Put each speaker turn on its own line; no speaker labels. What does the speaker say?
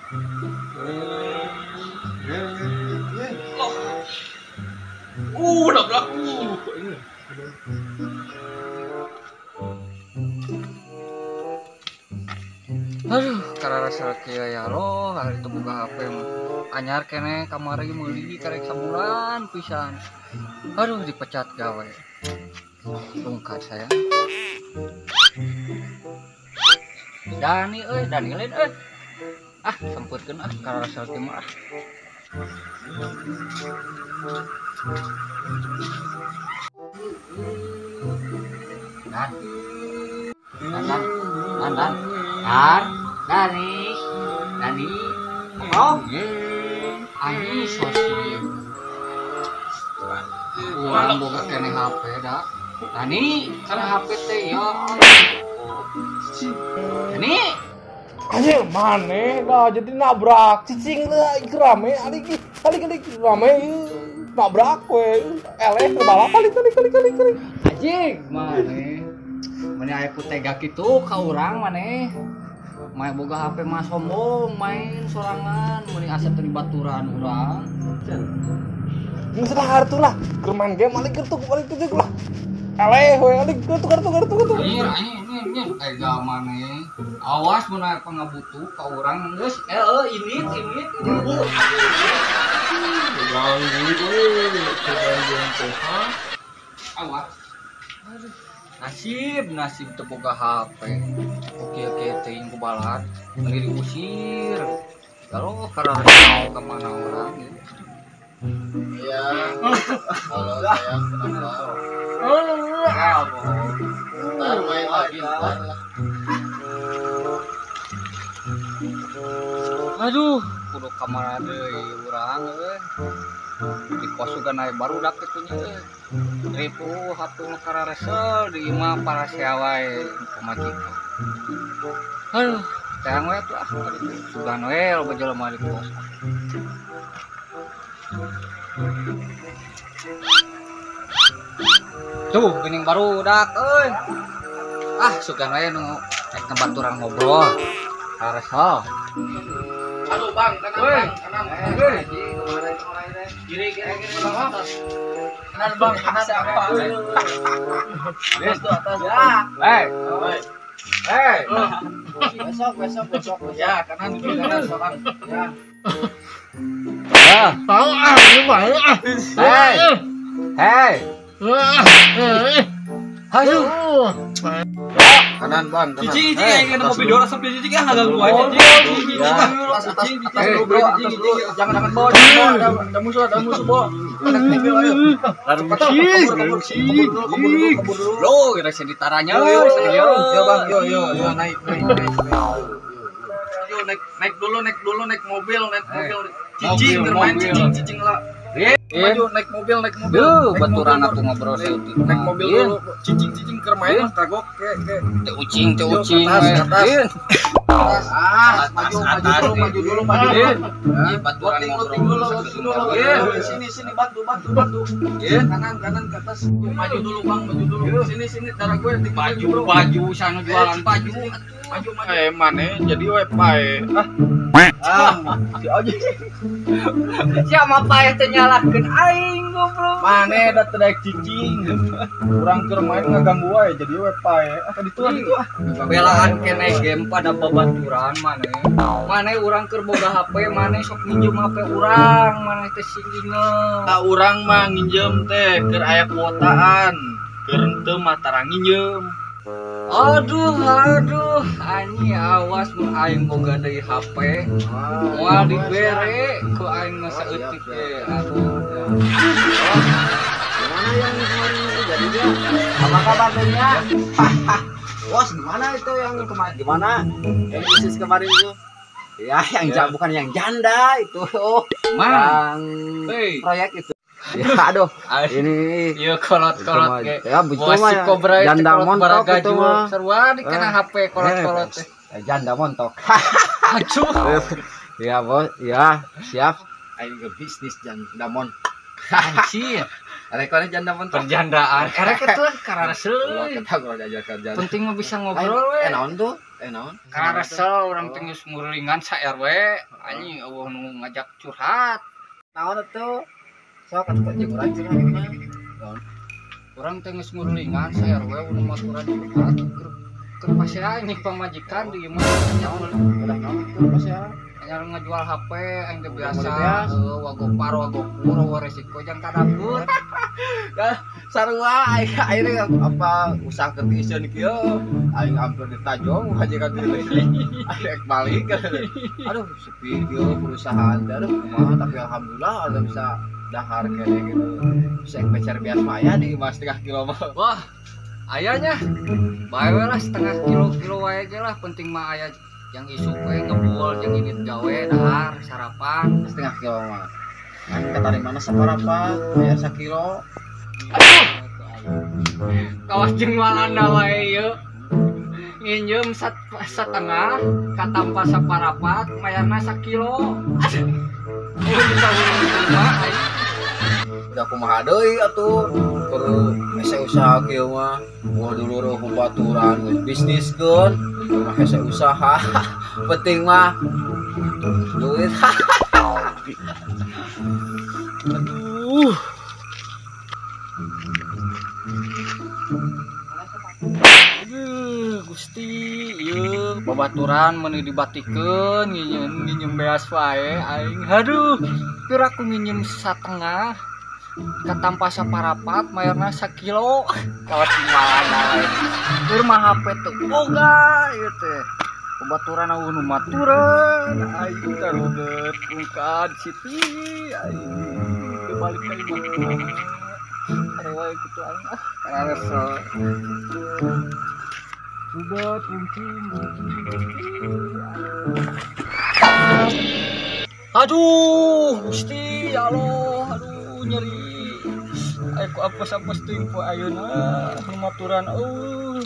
Nabrak. Aduh, karena rasa kieu ya loh, hari itu buka HP mah. Anyar kene kamari meuli karek sabulan pisan. Aduh, dipecat gawe. Rungkat saya. Dani euy, Dani lain euy. Ah, sempurkeun ah karena rasa kieu mah. Dan Dan Dan Dan Dan Dan Dani Dani oh anjing sosial urang boga keneh HP da Dani kana HP teh ya Dani
anjing maneh dah jadi nabrak cicing lah rame alik alik alik rame nabrak we eleh balap kali kali kali kali kali
anjing maneh maneh aya ku tega kitu ka urang maneh main boga HP mah sombong main sorangan meni asa teu dibaturan urang
geus lah hartu lah keur main game alik kertu balik kertu lah eleh we alik kertu kertu kertu kertu
anjir anjir anjir tega maneh awas mun aya pangabutuh ka urang geus ini awas nasib nasib teu boga HP oke oke teuing ku balat meuni diusir kalau karena mau ka mana urang gitu.
Iya. Halo sayang, kenapa? Ntar main lagi ntar lah.
Aduh, kudu ka mana deui urang euy. Di kos juga naik baru dak kitu nya euy. Ripuh hatu nu kararesel di imah parasea wae pamajikan. Aduh, teang we atuh ah kitu. Sugan we loba jelema di kos. Tuh, geuning baru dak euy. Ah, sugan we nu rek ngebaturan ngobrol. Karesel.
Aduh bang, kanan bang, kanan. Kiri, kiri, kiri, atas. Kanan bang, kanan apa? Atas tuh, atas. Ya.
Hei. Hei.
Besok, besok, besok. Ya, kanan dulu, kanan seorang. Ya.
Ya.
Tahu ah, ini baik ah.
Hei. Hei. Aduh.
Kanan bang, kanan.
Cicing, cicing, yang ada mobil dua sampai cicing ah ngaganggu aja. Cicing,
atas, atas, atas dulu bro, atas dulu. Jangan, jangan bawa, jangan bawa. Ada musuh, bawa. Naik mobil ayo. Cepat, kabur, kabur, kabur dulu, kabur dulu.
Loh, kira saya ditaranya.
Yo bang, yo, yo, yo, naik, naik, naik. Yo, naik, naik dulu, naik dulu, naik mobil, naik mobil. Cicing, bermain cicing, cicing lah. Maju, naik mobil, naik mobil.
Duh, baturan aku ngobrol saeutik.
Naik mobil dulu. Cicing, cicing keur main kagok ke ke.
Teu ucing, teu ucing.
Atas, atas. Ah, maju, maju dulu, maju dulu, maju dulu. Baturan ngobrol dulu, dulu. Sini, sini, bantu, bantu, bantu. Kanan, kanan ke atas. Maju dulu, Bang, maju dulu. Sini, sini, darah gue
baju, baju, sana jualan baju.
Maju, maju. Eh, maneh jadi we pae. Ah. Ah, si Oji.
Siapa pae teh nyalahkeun aing goblok.
Maneh da teu daek cicing. Urang keur main ngaganggu wae jadi we pae. Ah, ka ditu ditu ah.
Belaan keneh game pada babaturan maneh. Maneh urang keur boga HP, maneh sok nginjem HP urang, maneh teh sing inget.
Ka urang mah nginjem teh keur aya kuotaan. Keur henteu mah tara nginjem.
Aduh, aduh, anjing awas mun aing boga deui HP. Moal dibere ku aing mah saeutik ge. Aduh.
Gimana yang kemarin itu jadi dia? Apa kabar dunia? Bos, gimana itu yang kemarin? Gimana? Yang bisnis kemarin itu? Ya, yang ya. Bukan yang janda itu. Oh, yang proyek itu. Ya, aduh, ini
iya kolot-kolot ge.
Ya, begitu mah. Janda montok itu mah.
Sarua di kana HP kolot-kolot teh.
Janda montok.
Aduh.
Ya, Bos, ya, siap. Aing ge bisnis janda montok.
Anjir.
Rekornya janda montok.
Perjandaan. Erek itu lah karena
Kita kalau diajar kerja.
Penting mah bisa ngobrol we.
Naon tuh? Naon?
Karesel urang teh geus ngurulingan sa RW, anjing eueuh nu ngajak curhat.
Naon atuh? Sok atuh jeung urang curhat mah.
Urang teh geus ngurulingan sa RW nu maturan curhat. Keur pasea ini pamajikan di imah
Naon? Udah naon tuh pasea?
Anyar ngajual HP aing teh biasa wagopar wagopur eueuh resiko jang ka dapur.
Sarua aing akhirnya apa usaha kertiseun kieu aing hampir ditajong majikan teh. Aing balik. Aduh sepi kieu perusahaan teh aduh kumaha tapi alhamdulillah ada bisa dahar kene gitu. Bisa mecer bias mah aya di imah setengah kilo mah.
Wah, ayahnya bae we lah setengah kilo-kilo wae ge lah penting mah aya yang isuk we ngebul jeung indit gawe dahar sarapan
setengah kilo mah. Aing katarik mana saparapat aya sakilo.
Kawas jeung walanda wae ieu. Nginjem satengah katampa saparapat mayarna sakilo. Aduh, bisa mah aing.
Udah kumaha deui atuh keur hese usaha kieu mah. Wah dulur baturan geus bisniskeun, mah hese usaha. Penting mah duit.
Aduh. Aduh, Gusti, ieu babaturan meuni dibatikeun nginjem beas wae aing. Aduh, pira aku nginjem satengah katampa saparapat mayarna sakilo. Kawas malana wae. Keur mah HP teu boga ieu teh. Babaturan eueuh nu maturan aing karudet ungkad Siti aing teu balik ka imah. Arewa kitu aing ah karesel. Rudet mungkin. Aduh, Gusti, ya Allah, aduh nyeri. Ayo apes-apes teuing poe ayeuna nu maturan eueuh.